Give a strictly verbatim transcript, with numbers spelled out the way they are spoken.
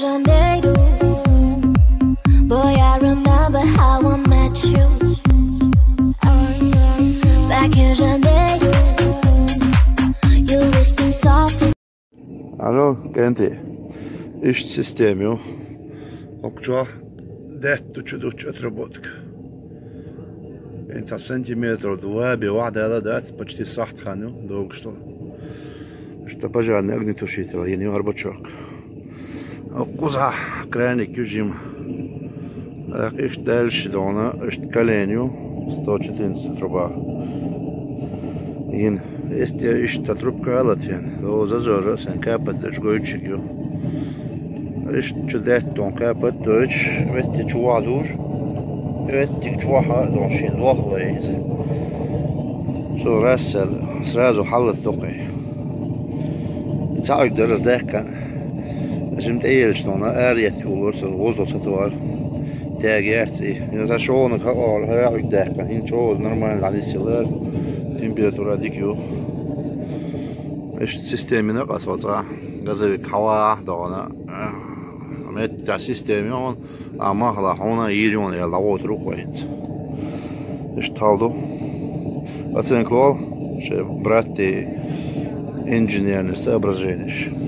Janeiro. Boy, I remember how I met you. Back in Janeiro, you whispered softly. Алло, кӀентий. Иштта система ю. Окчо детту чу дучу отработка. Инца сантиметров два бе вахдала дац, почти сахт хан ю, догу что. Что пожарный огнетушитель, я не арбачок. Куза краник ю жим. Так, иштта дальше дона, иштта колен ю, сто четырнадцать труба. Ин, если иштта трубка алатен, то зазора сен капать даш гойчик ю. Иштта чу деттон капать дойч, ветти чу вадуж, ветти чу ваха дон шин лох лейз. Со рассел, сразу халат докей. Цаик да раздехкан. Жим тӀеелчнона, ариет юллар, со воздух сатвар. Тяги яци. Я за шоу на хавар, хавар дехкан. Ин чо нормально, али силар. Температура дикю. Иш системина къасоца. Газовик хава дона. Метта система он. Ама хала хона ирон я лавот руквайт. Иш талду. Оценка лол. Ше братти инженерный соображение.